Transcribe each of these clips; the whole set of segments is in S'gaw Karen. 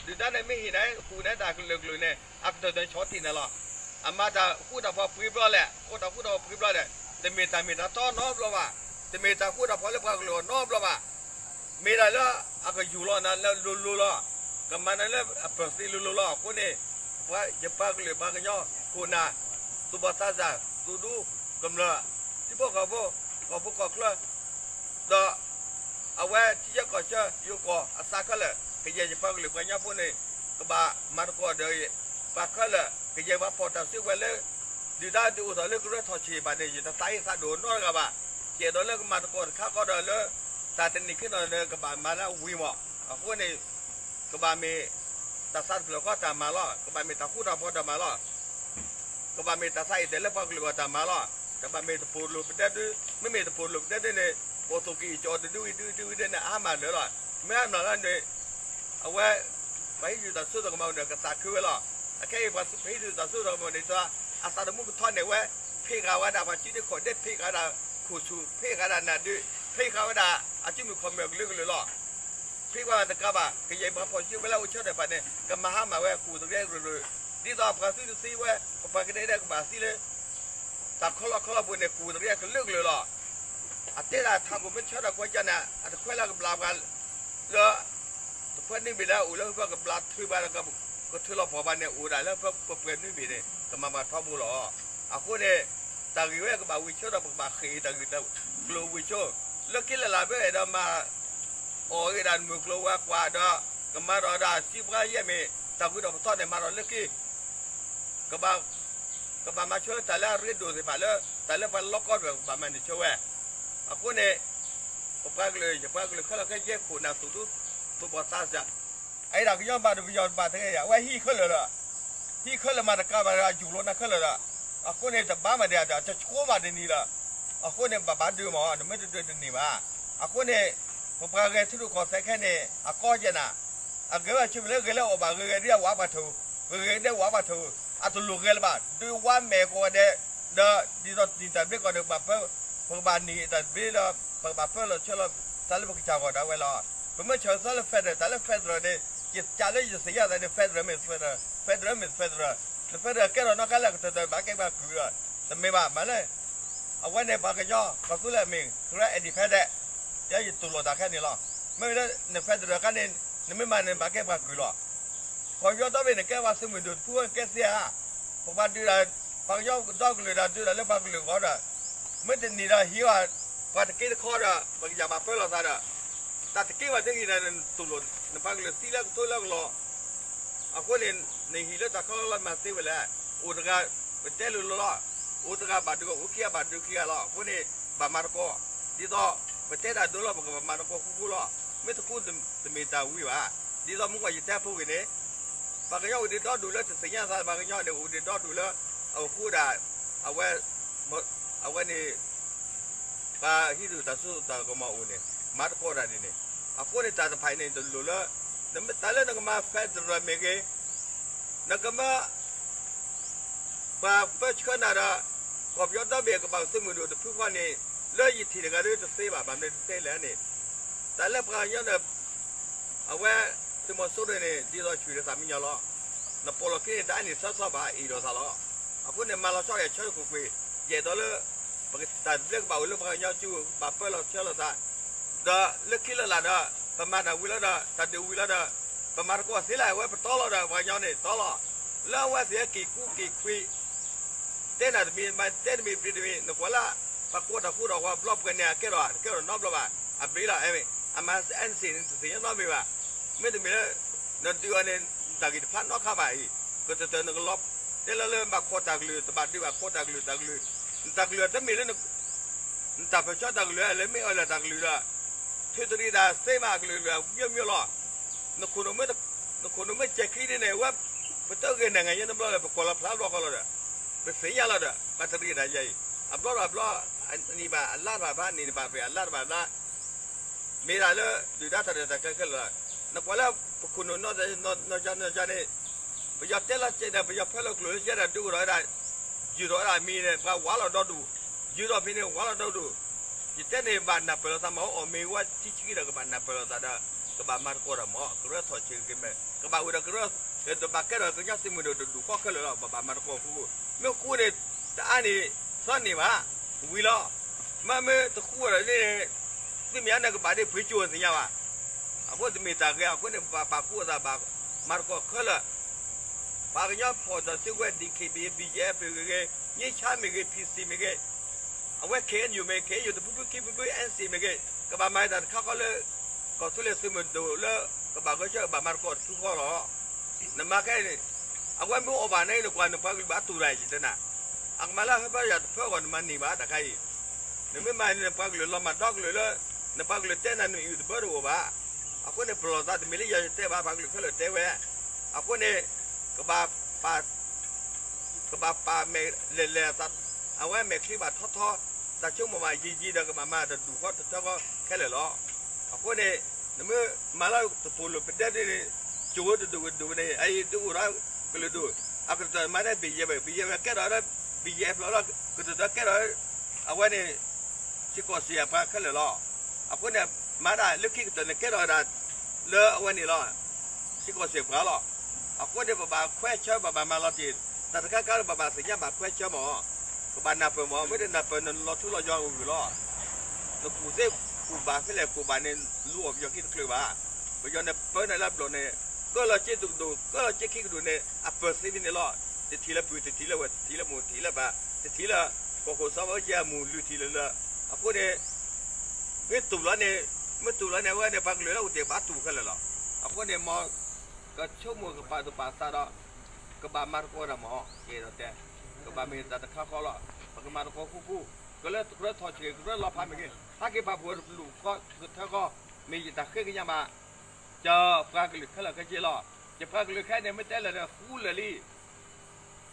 ဒုၣ်ဒါန့ၣ်မ့ၢ်ဟ့ၣ်နၤ ဟူးနၤတၢ်ကလုာ်ကလုာ်န့ၣ် အကတၢၢ်တဆီတံၢ်နၤလီၤ. အမၤတၢ်ဃူတၢ်ဖိးပှဲၤဘျီလဲၣ်, အိၣ်တၢ်ဃူတၢ်ဖိးပှဲၤဘျီလဲၣ်, တမ့ၢ်တၢ်မ့ၢ်တၢ်တီနီတဘျီဘၣ်, တမ့ၢ်တၢ်ဃူတၢ်ဖိးလၢပှၤကလုာ်အဂီၢ်နီတဘျီဘၣ်. မ့ၢ်ဒၣ်လၢအကယူၢ်လီၤနၤလၢလိၤလိၤလီၤ, ကမၤနၤလၢအပၢၢ်သ့လိၤလိၤလီၤ. အဃိန့ၣ် ယပှၤကလုာ်ပှၤကညီခိၣ်နၢ် သူၣ်ဘီၣ်သးစၢ် သူၣ်ဒူကမျၢၢ် ထံဖိကီၢ်ဖိ ကီၢ်ဖိကီၢ်ချၢ ဒီးအဝဲထံဆၢကီၢ်ဆၢ ယိၤကီၢ်အသးခဲလၢာ် ကယဲၢ်ယပှၤကလုာ်ပှၤကညီဖိန့ၣ် ကဘၣ်မၤသကိးဒီးပှၤခဲလၢာ် ကယဲၢ်ပှၤဖီၣ်တၢ်စုကဝဲၤလၢ ဒုၣ်ဒါဒုးအိၣ်ထီၣ်လၢကရၢထီၣ်ဆံးဘၣ်န့ၣ် ယတသးဟ့သးဒိၣ်နီတဂၤဘၣ်. ယအဲၣ်ဒိးလၢကမၤသကိးတခါဃီဒီးလၢ တၢ်တနံၤခံနီၤန့ၣ် ကဘၣ်မၤလၢအဝံၤမး. အဃိန့ၣ် ကဘၣ်မ့ၢ်တၢ်သးတဖျၢၣ်ဃီတၢ်မၤလီၤ. ကဘၣ်မ့ၢ်တၢ်ဃူတၢ်ဖိးတၢ်မၤလီၤ. ကဘၣ်မ့ၢ်တၢ်သးအံၤတဲလၢပှၤကလုာ်အဂီၢ်တၢ်မၤလီၤ. တဘၣ်မ့ၢ်တပိာ်လိာ်ပဒဲဒု, မ့မ့ၢ်တပိာ်လိာ်ပဒဲဒုန့ၣ် အိၣ်သူၣ်ကံၢ်အံၤကၠီတဒုဝံၤဒုဝံၤဒုဝံၤဒုန့ၣ် အါမးလၢာ်လီၤ. မ့ၢ်အါမးလၢန့ၣ် အဝဲ ပှၤဟံးဒုၣ်တၢ်စိတၢ်ကမီၤန့ၣ် ကသးခုဝဲလီၤ. အခဲအံၤပှၤဟံးဒုၣ်တၢ်စိတၢ်ကမီၤန့ၣ် အသးသမူကထီန့ၢ်ဝဲ, ဖံးဃာ်ဝဲဒၣ်ပှၤစုဒ့ခိၣ်ဒ့, ဖံးဃာ်ဝဲဒၣ်ခိၣ်ဆူၣ်, ဖံးဃာ်ဝဲဒၣ်နၢ်ဒုး, ဖံးဃာ်ဝဲဒၣ်အစုမုၢ်ခီၣ်မုၢ်အကလုာ်ကလုာ်လီၤ. ဖံးဃာ်တကးဘၣ် ကယဲၢ်ပှၤဖီၣ်စုကဝဲၤလၢအိၣ်ဆၢထၢၣ်တဖၣ်န့ၣ် ကမၤဟါမၢ်ဝဲကူၣ်တရံးရၢၢ်ရၢၢ်, ဒ်သိးပှၤသုတသံဝဲ ပပှၤကတဲဒဲးကဘၣ်သံလၢ တၢ်ခီလီၢ်ခီလီၢ်ပူၤန့ၣ် ကူၣ်တရံးအကလုာ်ကလုာ်လီၤ. အတဲဒၣ်ထးခိၣ်မ့ၢ်ဆၢထၢၣ်ကွဲးကန့ၣ် အတခွဲးလၢကဘျးပှၤ လၢ တခွဲးနွံဘ့ၣ်လၢအအိၣ်လၢပကဘျးထုးပှၤဒီး ကထုးလီၤပှီၢ်ပှၤန့ၣ် အိၣ်ဒၣ်လၢပပှဲၤနွံဘ့ၣ်န့ၣ် ကမၤပှၤထီဘိလီၤ. အဃိန့ၣ် တၢ်ဂ့ၢ်ဝဲကဘၣ်ဝံၤဆၢဒီး ပကဘၣ်ဃ့ၢ်တၢ်ဂ့ၢ်တၢ်ကျိၤဝံၤဆၢ, လၢခံလၢ်လၢ်ဘၣ်အဲၣ်ဒိးမၤ အီၣ်ဂ့ၤဒၣ်မုၢ်ကျိၤဝဲၤကွာ်ဒီး ကမၤဒီးဒၣ်စံးပှၤယဲၢ်မ့ၢ် တၢ်ဂ့ၢ်ဒီးပသီန့ၣ် မၤဒီးလၢခံ ကဘၣ် ကဘၣ်မၤဆၢတၢ်လၢအရ့ဒိၣ်သ့ၣ်တဖၣ်လၢ တၢ်လၢပှၤလီၢ်ကီၢ်တဖၣ် ကဘၣ်မၤန့ၢ်ဆၢဝဲ. အဃိန့ၣ် ပပှၤကလုာ် ယပှၤကလုာ်ခဲလၢာ်ခဲဆ့ ခိၣ်နၢ်သူၣ်ဒူ သူၣ်ဘီၣ်သးစၢ် အအံၤဒၣ်ကညီဘၣ်ဒီးပယီၤတဘၣ်တဂ့ၤယၤ အဝဲဟံၣ်ခဲလၢာ်ဒီး ဟံၣ်ခဲလၢာ်မၤတကးဘၣ်ဒီး အယူၢ်လီၤနၤခဲလၢာ်ဒီး အဃိန့ၣ် တဘၣ်မၤဒံးဒီး တဆိကမိၣ်မၤတနံၤလီၤ. အဃိန့ၣ် ဘၣ်ဘၣ်ဒုးမး နမ့ၢ်တဒုးတန့ၢ်ဘၣ်. အဃိန့ၣ် ပပှၤဂဲၤထံရူၢ်ကီၢ်သဲးခဲန့ၣ် အကီကဲနၤ အဂဲၤဘၣ်ဆၢမုၢ်လၢဂဲၤလၢအီၣ်ဘၣ်ဂဲၤဂဲၤဒ်အဝဲပှၤထၢၣ်, ဂဲၤဂဲၤဒ်အဝဲပှၤထၢၣ်, အတလိၣ်ဂဲၤလၢၤဘၣ် ဒုးဝါမဲာ်ကိးဂၤဒဲး, ဒီးဒ်သိးနံၣ်တၢ်ဘျ့ကီးန့ၣ် ပကဘၣ်ပၢ, ပကဘၣ်နံၣ်တၢ်ဘျ့ဒီး ပကဘၣ်ပၢလီၤဆၢလီၤ တၢ်လၢပကစၢ်ဂီၢ်ဒၣ်ဝဲလီၤ. ပမ့ၢ်ဆၢသၢလၢ federal တၢ်လၢ federal န့ၣ် ယကးလၢယသ့ၣ်ညါသးန့ၣ် federal မ့ၢ် federal, federal မ့ၢ် federal, န federal ကဲထီၣ်နီၢ်ကါလၢကတၢၢ်တၢၢ်ဘၣ်ကဲဘၣ်ကုၢ်လီၤ. တမ့ၢ်ဘၣ်မးလၢ အဝဲန့ၣ်ပှၤကညီ ကီၢ်သူလ့ၤမ့ၢ် Karen independent ယဲယတူၢ်လိာ်တၢ်ခဲန့ၣ်လီၤ. မ့မ့ၢ်လၢန federal ခါန့ၣ် နမ့ၢ်မၤန့ၣ် ဘၣ်ကဲပှၤကုၢ်လီၤ. ကီၢ်ပယီၤဒီဘ့ၣ်န့ၣ် ကဲပှၤသုးမုၢ်ဒိၣ်တဖုဝဲကဲသ့ဧါ. ပပှၤဒုးတၢ် ပှၤကညီဒီကလုာ်ဒီးဒုးတၢ်လၢပှၤကလုာ်အဂီၢ်ဒီး မ့ၢ်တနံၤဒီးဟံးအီၤ ပှၤတက့တခီဒီး ပကစၢ်ဘၣ်ပၢလီၤသးဒီး တၢ်တက့ဘၣ်တဂ့ၤဒီး နတူၢ်လိာ် နပှၤကလုာ်သံလၢကထိလၢကလီၤ အဃိန့ၣ် နဟံၣ်လၢတၢ်ခီလီၤမၤသ့ဝဲလဲၣ်. အိၣ်တဂၤ ပတဲလိၤလိၤလီၤ. အိၣ်တဂၤဘၣ်ဒုးကီး အိၣ်ခံဂၤဘၣ်ဒုးခံဂၤလီၤ. အဃိန့ၣ် ဘၣ်မၤသကိး ဒ်သိး ပတဲတၢ်ဒိလီၤ ပကဘၣ်မၤသကိးဃူဃူလီၤ. မ့ၢ်တဃူတမ့ၢ်တၢ်ဝံၤဘၣ်. ဒ်သိးမုၢ်ကီၢ်ယတဲဖိဂ့ၤန့ၣ် ပှၤကညီအိၣ်ဒံးဒီဒူၣ်လၢတသ့ၣ်ညါသး ပှၤကညီန့ၣ် အိၣ်ဒံးဒီဒူၣ်လၢ အဃိဒၣ် အဝဲ အဝဲန့ၣ် ပှၤဟံးဒုၣ်တၢ်စိတၢ်ကမီၤအိၣ်န့ၣ် မၤသကိးတၢ်ဒ်န့ၣ် အဃိန့ၣ်တၢ်တဖၣ်အံၤန့ၣ် တလိၣ်လၢ တၢ်လၢနကမၤ federal မ့ၢ်ဂ့ၤ နကမၤ ပှၤပၢဆှၢနၤဒီး ကီၢ်ပယီၤဒီဘ့ၣ်ကဘၣ်သုးမုၢ်ဒိၣ်တဖုဃီန့ၣ် လၢယထံၣ်တဂၤဒီးတသ့ဘၣ် ဘၣ်မနုၤတသ့လဲၣ်န့ၣ် တၢ်လၢပှၤကညီန့ၣ် အဝဲ သုးမီၤစိရိၤန့ၣ် ဒ်သိးဆူၣ်ဒီးသးမံညီၤလီၤ. နပိာ်လီၤခံန့ၣ် တအါန့ၢ်သၢသီဘၣ် အ့ၣ်လိာ်သးလီၤ. အဃိန့ၣ် မၤလီၤဆီယဆၢခိၣ်ကွံာ် ယအဲၣ်ဒိးလၢ ပတၢ်ဘျၢကဘၣ်အိၣ်လၢပှၤကညီစု ဘၣ်ပၢလီၤဆှၢလိာ်သး ဒီးလၢခံလၢလာ်ဒီး ပမၤတၢ်ဝံၤလီၤဒီး တၢ်ဒုးဝံၤလီၤဒီး ပမၤသကိးသ့လၢအဝဲပတီလီၤဒီး ပှၤကညီန့ၣ်တီလီၤ. လၢအဝဲသ့ၣ်ဟဲက့ၤကူက့ၤခွံ တဲနၤတမံၤ မၤတဲတမံၤပျံၤတမံၤ နကွၢ်လၢ ပှၤကိးတၢ်ဃူဒီးပှၤဘျီပှဲၤန့ၣ် အကဲထီၣ် တကဲထီၣ်နီတဘျီဘၣ်. အဘျ့လီၤ အမၤ NCA န့ၣ် တသ့ၣ်ညါနီတမံၤဘၣ်. မ့တမ့ၢ်လၢ နဒုးအီၤန့ၣ် တၢ်ဂ့ၢ်တဖၣ်နီတခါဘၣ်အံၤ ကတၢၢ်တၢၢ်နကလီၤ တဲလၢလၢဘၣ်ခိးတၢ်ကလုာ် တဘၣ်ဒုးဘၣ်ခိးတၢ်ကလုာ် တၢ်ကလုာ် နတၢ်ကလုာ်တမ့ၢ်လၢ နတၢ်ပၢဆှၢတၢ်ကလုာ်လၢမ့ၢ်အၢၣ်လီၤတၢ်ကလုာ်ဒီး ထုးတရံးတၢ်သ့မးကလုာ်ကလုာ် မျိုးမျိုးလီၤ. နခိၣ်နူာ်မ့ၢ် နခိၣ်နူာ်မ့ၢ်စဲးခံဒ်န့ၣ် ဝဲ ပတဂ့ၤနံၣ်ဂၤညါတဘျီလၢ ပကွၢ်လီၤဖျါဘျီဃီလီၤဒီး ပသ့ၣ်ညါလီၤဒီး ပှၤတရံးတၢ်ယဲအံၤ အဘျီဒီးအဘျီ အနံၣ်ဘၣ်အလါတဘၣ်ဖး နံၣ်တဘၣ်ဖဲအလါတဘၣ်ဖး မ့ၢ်ဒၣ်လၢ ဒုၣ်ဒါတၢ်ရဲၣ်တၢ်ကျဲၤခဲလၢာ်လီၤ. နကွၢ်လၢ ပခိၣ်နူာ်နီၢ်နီၢ်ကၠါနီၢ်ကၠါန့ၣ် ပယီၤတဲလီၤစဲးဒီး ပယီၤဖၢလီၤကျိၤလၢစဲးဒီး ဒုးအိၣ်ထီၣ်ဝဲဒၣ် ယုၢ်ထီၣ်ဝဲဒၣ်မံၤန့ၣ် ပှၤဝးလီၤဒီဒူၣ်, ယုၢ်ထီၣ်မံၤန့ၣ် ဝးလီၤဒီဒူၣ်. ယတဲန့ၣ် ဘၣ်နၢ်ပၢၢ်လိာ်သးမ့ၢ် အီၣ်မ့ၤဝဲထံဆံခံဒီး ကဘၣ်နၢ်ပၢၢ်လိာ်သးဒီး ကဘၣ်မၤသကိးတၢ်မ့ၢ် ကရၢထီၣ်ဆံးက့ၤမဲာ် ကဘၣ်အိၣ်ဒီးကရၢ, တဘၣ်ကဲထီၣ်ကညီသုးမုၢ်ဒိၣ်တဒူၣ်ဃီခဲလၢာ်လီၤ. ဘၣ်ဘၣ်မၤသကိးဃူဃူ, မ့ၢ်ဃူန့ၣ် တအါန့ၣ် သီန့ၢ်ဘၣ်, ဝံၤလီၤ. မ့မ့ၢ်တဃူဒီးန့ၣ် သုမ့ၢ်အါန့ၣ်ကဘၣ်ဒ်ပှ့ၤကၠိသ့ၣ်ညါဘၣ်. အဃိတမ့ၢ်တၢ်ဂ့ၤ, အဃိန့ၣ် ပဘၣ်ပာ်ဃူအသးဘၣ်မၤသကိးခဲလၢာ် ပှၤကညီဖီၣ်တၢ်စုကဝဲၤ ဒီး ကဘ့ၣ် ဘံၣ်ယဲၢ် ပဂ့ၤဂ့ၤ, ငြိမ်းချမ်း မ့ၢ်ဂ့ၤ, ဖံစံၣ် မ့ၢ်ဂ့ၤ, အဝဲ ခ့ၣ်အဲၣ်ယူၣ် မ့ၢ် ခ့ၣ်အဲၣ်ယူၣ် တဖုဖုခံဖုဖု အဲၣ်စံၣ် မ့ၢ်ဂ့ၤ, ကဘၣ်မၤတၢ်တခါဃီလၢ ကီၢ်သူလ့ၤသုးမုၢ်ဒိၣ်လၢ ကဘၣ်ဂဲၤဆၢဘၣ်မၤသကိးတဖုဃီလီၤ. နမၤခဲအံၤန့ၣ် အဝဲမ့ၢ်အိၣ်ဘၣ်န့ၣ် နကွၢ်နပှၤကလုာ်ဘၣ်တူၢ်တၢ်ယံၤတနၤ, အကမၤလၢဟၢဖၢယၤတဖၢဂီၢ် နမၤန့ၢ်ဘၣ်တၢ်ခါအံၤ, နမ့ၢ်မၤန့ၣ်နပှၤကလုာ်လီၤမၢ်ဒီကလုာ်လၢ နပှၤကလုာ်တဲနၤနအုၣ်သဘၢတအိၣ်ဘၣ်. အဃိန့ၣ် ပလီၢ်သးတမ့ၢ်လၢယၤယတဲဘၣ် ပှၤကလုာ်ခဲလၢာ်တဲဝဲ, အဃိန့ၣ် ကဘၣ်ပာ် ကဘၣ်ပာ်မဲာ်လဲၢ်လဲၢ်အသး, အဝဲမဲာ်ချံဘၣ်ထီထီ, တၢ်ဆိကမိၣ်ဘၣ်ယံၤယံၤဒီး ကဘၣ်မၤတဒူၣ်ဃီတထၢဃီခဲလၢာ်လီၤ. အဃိန့ၣ် နမ့ၢ်မၤလၢတပိာ်လိာ်ပဒဲဒ်န့ၣ် ကၠိဝဲတဒူၣ်ဝဲဒူၣ်ဝဲန့ၣ် အအံၤဒ်အိၣ်ဒီးကလုာ်ဒူၣ်, အကတၢၢ်မၤဒ် ဘံၣ်ယဲၢ် ဘံၣ်ယဲၢ်ဝဲကဲထီၣ်လၢ ဘံၣ်ယဲၢ်ဖျိးလီၤ, ကတၢၢ်ကဲထီၣ် အဝဲန့ၣ် စ့ၢ်ကီးစ့ၢ်အပှၤခဲလၢာ်လီၤ. အဃိန့ၣ် မၤဒၣ်လၢခံကတၢၢ်န့ၣ်ကဲထီၣ်ဝဲဒၣ် လၢအဝဲန့ၣ်လီၤ. စ့ၢ်ကီးစ့ၢ်ပှၤလီၤ. အဃိန့ၣ် ပဘၣ်ခွဲးဆၢ ပဘၣ်မၤလီၤတ့ၢ်, တၢ်တခါခါလၢ ပဘၣ်သ့ၣ်ညါဘၣ်ခွဲးဆၢမး, ပဘၣ်နၢ်ပၢၢ်မး, မ့ၢ်တနၢ်ပၢၢ်န့ၣ် နလီၤထူလီၤယွၤဂ့ၤဂ့ၤလီၤ. နကူၣ်သ့ကူၣ်ဘၣ်ဖဲလဲၣ်ကူၣ်ဘၣ်န့ၣ် လူၤအီၣ်ပယီၤခံတချုးဘၣ်. ပယီၤန့ၣ်ပၢနၤလၢအဘျီၣ်န့ၣ် ကၢလီၤစ့တကဒိၣ် ကၢလီၤစ့ခံကဒိၣ်န့ၣ် အပၢၢ်သ့န့ၣ်လီၤ. တထံၣ်လၢပုၢ် တထံၣ်လၢဝဲၢ် တထံၣ်လၢမိၢ် တထံၣ်လၢပၢ် တထံၣ်လၢ ကီၢ်ခိၣ်စီၤဘၣ်အူကၠံအမူၢ် လုၢ်ထံၣ်လၢလၢ. အဃိန့ၣ် မ့ၢ်တူၢ်လီၤန့ၣ်, မ့ၢ်တူၢ်လီၤန့ၣ် အဝဲန့ၣ် ပှၤကလုာ်လၢအိၣ်တ့ၢ်ဘၣ်တူၢ်ခဲလၢာ်လီၤ. အဃိန့ၣ် မ်ကဆိကမိၣ်ကပာ်သူၣ်ပာ်သးဒီး ကဘၣ်မၤသကိးတၢ်မး, ကဲဒီးတဲ ကဘၣ်မ့ၢ်တၢ်တခါဃီလီၤ. ပကမၤသကိးဃူဃူ, ကရၢထီၣ်ဆှဲး ကရၢလီၤဖးမ့ၢ်ဂ့ၤ, ဟဲက့ၤပာ်ဖှိၣ်တလူၢ်ဃီတထၢဃီ, မ့ၢ်ယတၢ်ဃ့ကညးမး ယပှၤကလုာ်ခဲလၢာ်ခဲဆ့လီၤ. ယပှၤကလုာ်ခဲအံၤန့ၣ် မ့ၢ်တဲလၢာ်ဒီးဃူလၢာ်လံ.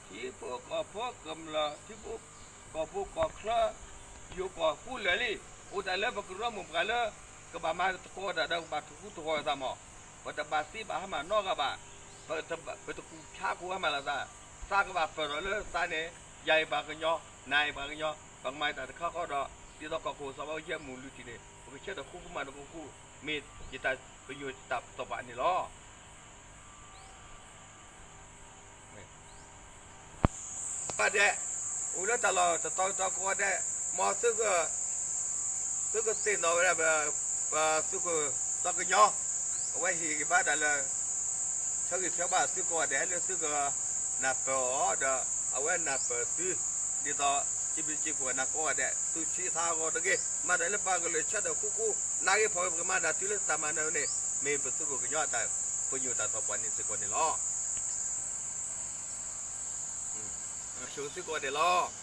ထံဖိကီၢ်ဖိကမျၢၢ် ထံဖိကီၢ်ဖိကီၢ်ချၢ ယိၤကီၢ်ဃူလၢာ်လံ. အိၣ်တ့ၢ်လၢပကရၢမိၢ်ပှၢ်လၢ ကဘၣ်မၤသကိးတၢ်ဒီးကဘၣ်ထူၣ်ဃူထူၣ်ဃီၤအသးမး, ပတဘၣ်သံဘၣ်ဟါမၢ်နီတဂၤဘၣ်, ပတကူၣ်ဖျါကူၣ်ဟါမၢ်လိာ်သး, သးကဘၣ်ပၢၢ်ထီၣ်လၢသးန့ၣ်, ယၤအံၤပှၤကညီ, နၤအံၤပှၤကညီ, ပကမၤတၢ်တခါဃီဒီး ဒ်သိးကီၢ်ခိၣ်စီၤဘၣ်အူကၠံအမူၢ်လုၢ်ထံၣ်န့ၣ် ပကဆၢထၢၣ်ဃူဃူမၤသကိးဃူ, မ့ၢ်ယတၢ်ပညိၣ်တၢ်ပတီၢ်ပာ်န့ၣ်လီၤ. ကိးဂၤဒဲး, အိၣ်လၢတၢ်လီၢ်တတီၤကတီၤကိးဂၤဒဲး, မ်သုက, သုကသ့ၣ်နီၣ်ဝဲဒၣ် ပသုးခိၣ်စီၤကညီ, အဝဲဟ့ၣ်ဂံၢ်ဘါတၢ်လၢ ဆၢဂ့ၤဆၢဝါသုကိးဂၤဒဲးလၢသုကနၢ်ပၢၢ်အီၤဒီး အဝဲနၢ်ပၢၢ်သု, ဒ်သိး စံးဘျုးစံးဖှိၣ်နၤကိးဂၤဒဲး, သုဆံးသးအဂီၢ်တဂ့ၤ, မၤတၢ်လၢပှၤကလုာ်ဆၢထၢၣ်ဃူဃူ, နာ်ဂ့ၤဖှီၣ်ဂ့ၤ ပကမၤတၢ်တုၤလၢတၢ်မၤနၢၤန့ၣ်, မ့ၢ်ပသုးခိၣ်ကညီအတၢ်ပညိၣ်တၢ်သီၣ်ပှၢ်န့ၣ်စ့ၢ်ကီးန့ၣ်လီၤ. ဆိၣ်ဂ့ၤသုကိးဂၤဒဲးလီၤ.